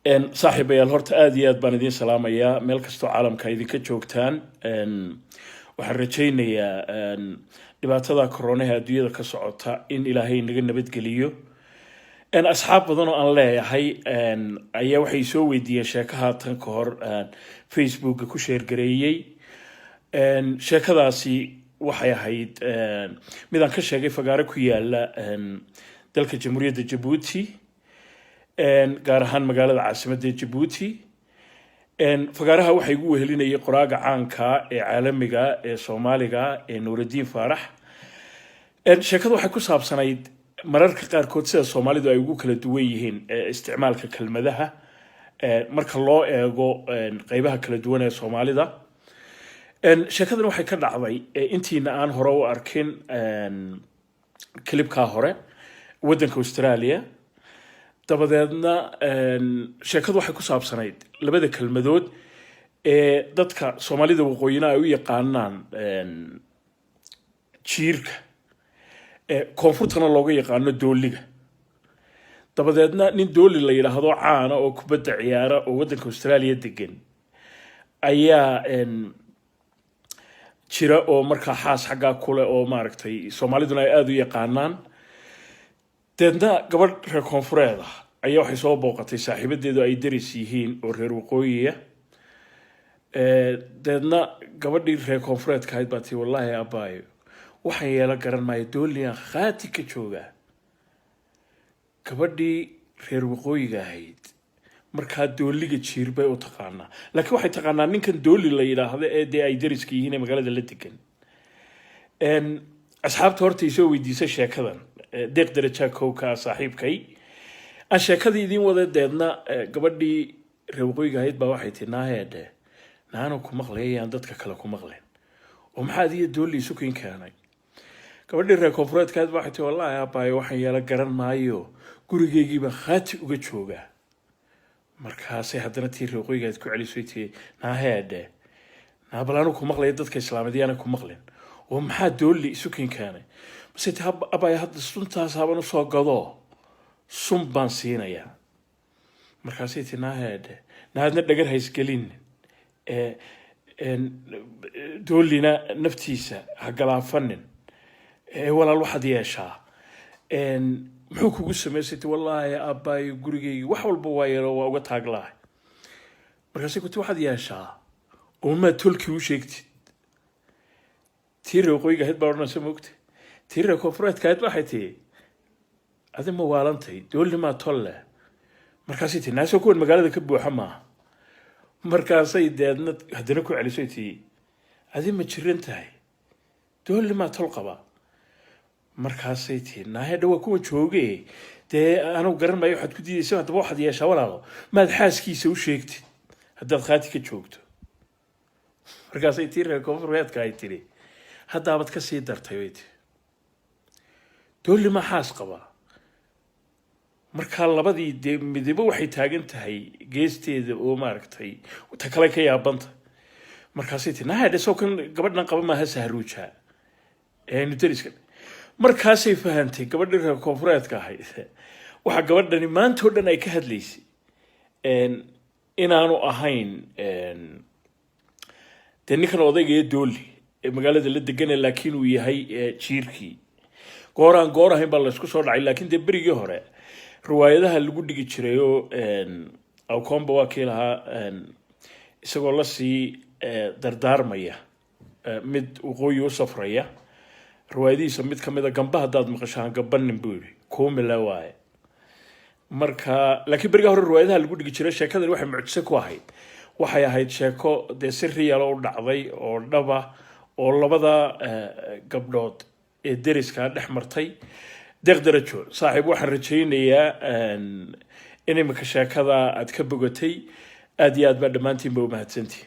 Saaxiibayaal, horta aada iyo aad baan idiin salaamayaa meel kastoo caalamka idinka joogtaan. Waxaan rajaynayaa dhibaatada koronaha adduunyada ka socota in Ilaahay naga nabadgeliyo. Asxaab badan oo aan leeyahay ayaa waxay soo weydiiyeen sheeko haatan ka hor Facebooka ku share gareeyey. Sheekadaasi waxay ahayd mid aan ka sheegay fagaare ku yaala dalka Jamhuuriyadda Jabuuti, gaar ahaan magaalada caasimadda Jabuuti. Fagaaraha waxaa igu wehelinayay qoraaga caanka ee caalamiga ee Soomaaliga ee Nuuraddiin Faarax. Sheekadu waxay ku saabsanayd mararka qaarkood sida Soomaalidu ay ugu kala duwan yihiin isticmaalka kelmadaha marka loo eego qeybaha kala duwan ee Soomaalida. Sheekadan waxay ka dhacday, intiina aan hore u arkin clipkaa hore, waddanka Australia. Dabadeedna sheekadu waxay ku saabsanayd labada kelmadood ee dadka Soomaalida waqooyina ay u yaqaanaan jiirka, koonfurtana looga yaqaano dooliga. Dabadeedna nin Dooli la yidhaahdo caana oo kubadda ciyaara oo waddanka Australia degan ayaa jira, oo markaa xaas xaggaa kule oo maaragtay Soomaaliduna ay aada u yaqaanaan. Deedna gabadh reer koonfureed ah ayaa waxay soo booqatay saaxiibadeedu ay daris yihiin oo reer waqooyiya. Deedna gabadhii reer koonfureedka ahayd baa tii, "Wallaahi abaayo, waxaan yeelo garan maayo, Dooliyan khaati ka joogaa." Gabadhii reer waqooyiga ahayd markaa dooliga jiir bay u taqaanaa, laakiin waxay taqaanaa ninkan Dooli la yidhaahdo ee dee ay dariska yihiin ee magaalada la degan. Asxaabta horta isoo weydiisay sheekadan, Deeq Darajaa kowka saaxiibkay aan sheekadii idiin wada. Deedna gabadhii reer waqooyiga ahayd baa waxay tii, "Naaheedhe, naanu ku maqlayayaan dadka kale ku maqleen, oo maxaa adiyo Dooli isu kin keenay?" Gabadhii reer koonfureedka ahayd baa waxay tii, "Wallaahi aabaayo, waxaan yeelo garan maayo, gurigeygiibaa khaati uga joogaa." Markaasay haddana tii reer waqooyiga ahayd ku celisay, tii, "Naaheedhe, naa bal anu ku maqlaya, dadka islaameed yaana ku maqlin, oo maxaa Dooli isu kin keenay?" Mase ti, "Abaya, hadda suntaas haban usoo gado, sun baan siinayaa." Markaasay ti, "Naaheedhe, naadna dhagar haysgelin, Doolina naftiisa ha galaafanin, walaal waxaad yeeshaa, muxuu kugu samaysay?" Ti, "Wallaahi aabaayo, gurigeygi wax walba waa yeelo, waa uga taaglahay." Markaasay kuti, "Waxaad yeeshaa oo maad tolkii u sheegtid." Tii reer waqooyiga ahayd baa odhanaysa, moogta. Tii reer koonfureedka ahayd waxay tii, "Adi ma waalantay? Doolli maa tol leh?" Markaasay tii, "Naasoo kuwan magaalada ka buuxa maaha." Markaasay deedna haddana ku celisay, tii, "Adi ma jiran tahay? Doolli maa tol qaba?" Markaasay tii, "Naahedha, waa kuwa jooge, dee anugu garan maayo waxaad ku diidaysa. Haddaba waxaad yeeshaa, walaalo, maad xaaskiisa u sheegtid haddaad khaati ka joogto." Markaasay tii reer koonfureedka ay tidhi, "Haddaabaad ka sii dartay," bay tii, "Doolli maa xaas qabaa?" Markaa labadii dee midibo waxay taagan tahay geesteeda oo maaragtay ta kale ka yaabanta. Markaasay tii, "Nahadhe, soo kan gabadhan qaba maaha Sahruuja ee aynu dariska." Markaasay fahantay gabadhii reer koonfureedka ahayd waxaa gabadhani maanta oo dhan ay ka hadlaysay inaanu ahayn dee ninkan odayga ee Dooli ee magaalada la degana, laakiin uu yahay jiirkii. Gooraan goor ahayn baa laysku soo dhacay, laakiin dee berigii hore riwaayadaha lagu dhigi jiray oo Awkomba waa kii lahaa, isagoo lasii dardaarmaya mid waqooyi u safraya, riwaayadihiisa mid kamid a, "Gamba haddaad maqashaan gabanin," buu yidhi, "kuumile waaye." Marka laakiin berigaa hore riwaayadaha lagu dhigi jiray. Sheekadani waxay mucjise ku ahayd, waxay ahayd sheeko dee si real u dhacday oo dhaba oo labada gabdhood ee deriskaa dhex martay. Deeq Darajo saaxiib, waxaan rajaynayaa in imika sheekada aad ka bogatay. Aad iyo aad baa dhammaantiin ba umahadsantihi.